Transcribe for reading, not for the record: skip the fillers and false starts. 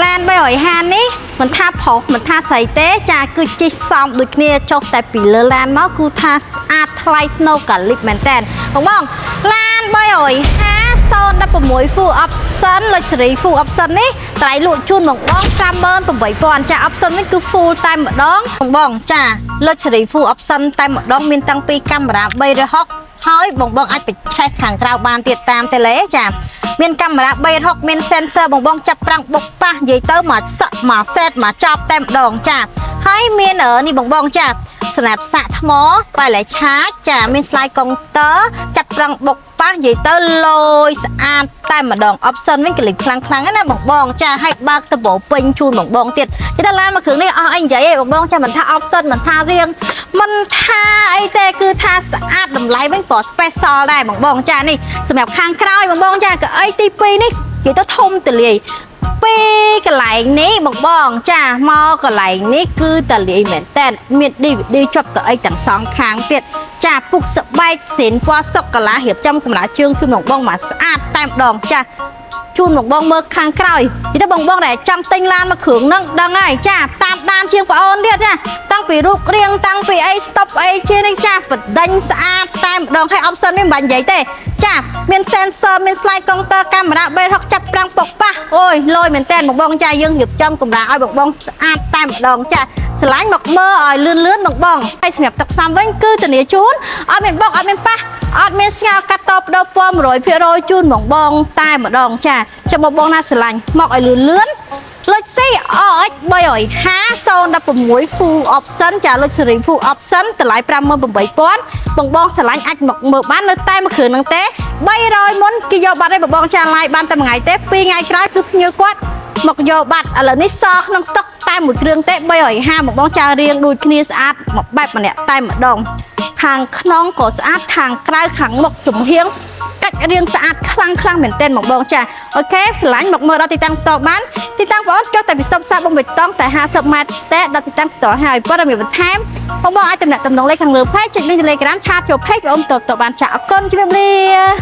ឡាន350នេះមិនថាប្រុសមិនថាស្រីទេចាគឺជិះសមដូចគ្នាចុះតែពីលើឡានមកគឺថាស្អាតថ្លៃថ្នូរកាលីបមែនតើបងបងឡាន350 016 full option luxury full option នេះតម្លៃលក់ជូនបងបង58,000ចា option នេះគឺ full តែម្ដងបងបងចា luxury full option តែម្ដងមានតាំងពីកាមេរ៉ា360ហើយបងបងអាចបញ្ឆេះខាងក្រៅបានទៀតតាមតេឡេចាមានកាមេរ៉ា360មាន sensor បងបងចាប់ប្រាំងបុកប៉ះនិយាយទៅមកសក់មកសេតមកចប់តែម្ដងចាហើយមាននេះបងបងចាស្នាប់សាកថ្មបែលែឆាចចាមានស្លាយកុងទ័រចាប់ប្រាំងបុកប៉ះនិយាយទៅលយស្អាតតែម្ដង option វិញកលិចខ្លាំងខ្លាំងណាបងបងចាឲ្យបើកដបពេញជូនបងបងទៀតនិយាយទៅឡានមួយគ្រឿងនេះអស់អីនិយាយឯងបងបងចាមិនថា option មិនថារៀងមិនថាអីទេគឺថាស្អាតតម្លៃវិញក៏ special ដែរបងបងចានេះសម្រាប់ខាងក្រោយបងបងចាកៅអីទី2នេះនិយាយទៅធំទលាយពីកន្លែងនេះបងបងចាមកកន្លែងនេះគឺតលាយមែនតើមាន DVD ជាប់កៅអីទាំងសងខាងទៀតចាពុកស្បែកសិនពណ៌សុកឡារៀបចំកម្រាលជើងជូនបងបងមកស្អាតតែម្ដងចាជូនបងបងមើលខាងក្រោយនិយាយទៅបងបងដែលចង់ទិញឡានមួយគ្រឿងហ្នឹងដឹងហើយចាតាមដានជាងប្អូនទៀតចាតាំងពីរូបរាងតាំងពីអី stop អីជានេះចាបដិញស្អាតតែម្ដងហើយ option នេះមិនបាច់និយាយទេចាមាន sensor មាន slide counter កាមេរ៉ា360ចាប់ប្រាំងពុកប៉ះអូយលយមែនតើបងបងចាយើងរៀបចំកម្រាលឲ្យបងបងស្អាតតែម្ដងចាស្រឡាញ់មកមើលឲ្យលឿនលឿនបងបងហើយសម្រាប់ទឹកផ្សំវិញគឺធានាជូនអត់មានបុកអត់មានប៉ះអត់មានស្ងោកាត់តបដោពណ៌100%ជូនបងបងតែម្ដងចាចាំបងបងណាស្រឡាញ់មកឲ្យលឿនលឿន លុចស៊ី RX 350 016 full option ចា luxury full option តម្លៃ58,000បងបងស្រឡាញ់អាចមកមើលបាននៅតែមួយគ្រឿងហ្នឹងទេ300មុនគេយកបាត់ហើយបងបងចាឡាយបានតែមួយថ្ងៃទេ2ថ្ងៃក្រោយគឺភ្ញៀវគាត់មកយកបាត់ឥឡូវនេះសក្នុងស្តុកតែមួយគ្រឿងទេ350បងបងចារៀងដូចគ្នាស្អាតមកបែបម្នាក់តែម្ដងខាងក្នុងក៏ស្អាតខាងក្រៅខាងមុខចំហៀងកាច់រៀងស្អាតខ្លាំងខ្លាំងមែនទែនមកបងចាOK ស្រឡាញ់មកមើលដល់ទីតាំងផ្ទាល់បានទីតាំងបងអូនចុះតែពីស្តុបផ្សារបឹងបេតុងតែ50ម៉ែត្រទេដល់ទីតាំងផ្ទាល់ហើយព័ត៌មានបន្ថែមបងបងអាចតំណាក់តំណងលេខខាងលើ page ចុច link Telegram chat ចូល page បងអូនតបតបានចាអរគុណជម្រាបលា។